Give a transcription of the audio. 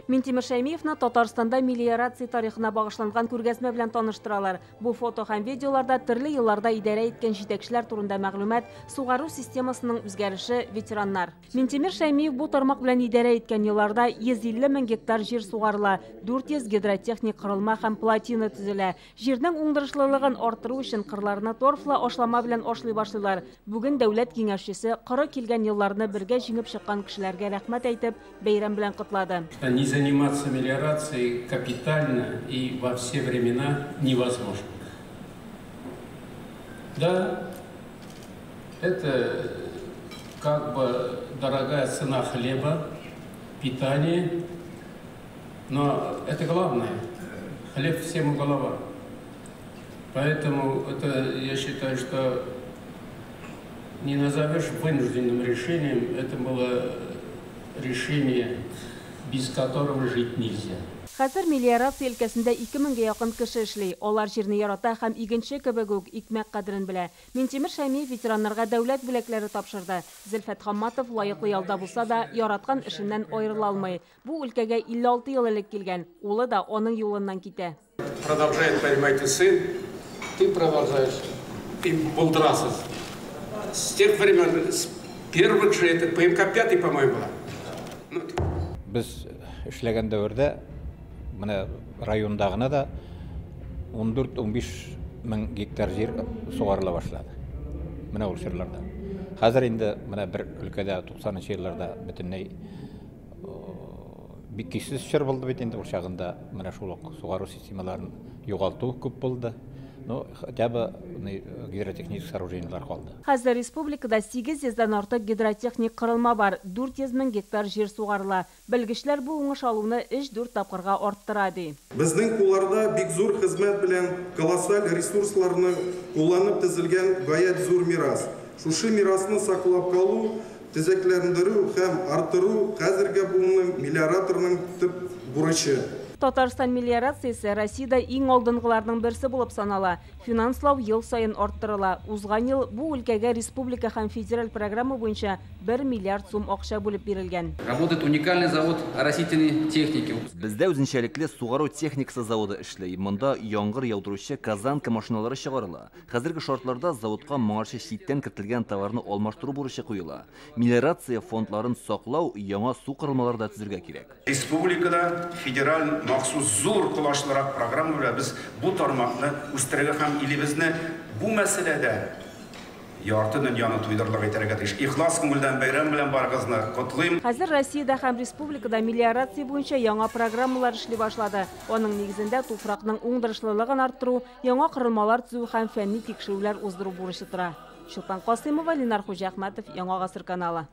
Минтимер Шәймиевны Татарстанда мелиорация тарихына багышланган күргәзмә белән таныштыралар. Бу фото һәм видеоларда төрле елларда идарә иткән җитәкчеләр турында мәгълүмат, сугару системасының үзгәреше, ветераннар. Минтимер Шәймиев бу тармак белән идарә иткән елларда 150 мең гектар җир сугарыла, 400 гидротехник корылма һәм плотина төзелә. Җирнең уңдырышлылыгын арттыру өчен кырларны торфлы ашлама белән ашлый башлыйлар. Бүген дәүләт киңәшчесе коры килгән елларны бергә җиңеп чыккан кешеләргә рәхмәт әйтеп, бәйрәм белән котлады. Не заниматься мелиорацией капитально и во все времена невозможно. Да, это как бы дорогая цена хлеба, питания, но это главное. Хлеб всем голова. Поэтому это, я считаю, что не назовешь вынужденным решением, это было решение, без которого жить нельзя. Хәзер мелиорация өлкәсендә 2000гә якын кеше эшли. Алар җирне ярата һәм игенче кебек үк икмәк кадерен белә. Минтимер Шәймиев ветераннарга дәүләт бүләкләре тапшырды. Зөлфәт Хамматов лаеклы ялда булса да, яраткан эшеннән аерыла алмый. Бу өлкәгә 56 ел элек килгән. Улы да аның юлыннан китә. Продолжает, понимаете, сын, ты продолжаешь, ты булдырасыз. С тех времен, с первых же, это ПМК-5, по-моему, была. Без эшләгән дәвердә менә районда гына да 14-15 мең гектар җир сугарыла башлады. Менә ул чорларда. Хәзер инде менә бер өлкәдә 90нчы елларда бөтенләй бик көйсез чор булды бит инде, ул чагында менә шул ук сугару системаларын югалту күп булды. Ну, хотя бы гидротехнические сооружениялар калды. Хәзер республикада 800дән артык гидротехник корылма бар, 400 мең гектар җир сугарыла. Белгечләр бу уңыш алуны 3-4 тапкырга арттыра ди. Безнең кулларда бик зур хезмәт белән колоссаль ресурсларны кулланып төзелгән гаять зур мирас. Шушы мирасны саклап калу, төзекләндерү һәм арттыру хәзерге буынның мелиораторның төп бурычы. Татарстан мелиорациясе Россиядә иң алдынгыларның берсе булып санала. Финанслау ел саен арттырыла. Узган ел бу өлкәгә республика һәм федераль программа буенча 1 миллиард сум акча бүлеп бирелгән. Работает уникальный завод оросительной техники. Бездә үзенчәлекле сугару техникасы заводы эшли. Монда яңгыр яудыручы Казанка машиналары чыгарыла. Хәзерге шартларда заводка моңарчы читтән кертелгән товарны алмаштыру бурычы куела. Мелиорация фондларын саклау, яңа су корылмалары да төзергә кирәк. Республикада федераль махсус зур колачлырак программа белән без бу тармакны үстерергә һәм илебезне бу мәсьәләдә ярты дөньяны туйдырырлык итәргә тиеш. Ихлас күңелдән бәйрәм белән барыгызны котлыйм. Хәзер Россиядә һәм республикада мелиорация буенча яңа программалар эшли башлады. Аның нигезендә туфракның уңдырышлылыгын арттыру, яңа корылмалар төзү һәм фәнни тикшерүләр уздыру бурычы тора. Чулпан Касыймова, Ленар Хуҗахмәтов, Яңа Гасыр каналы.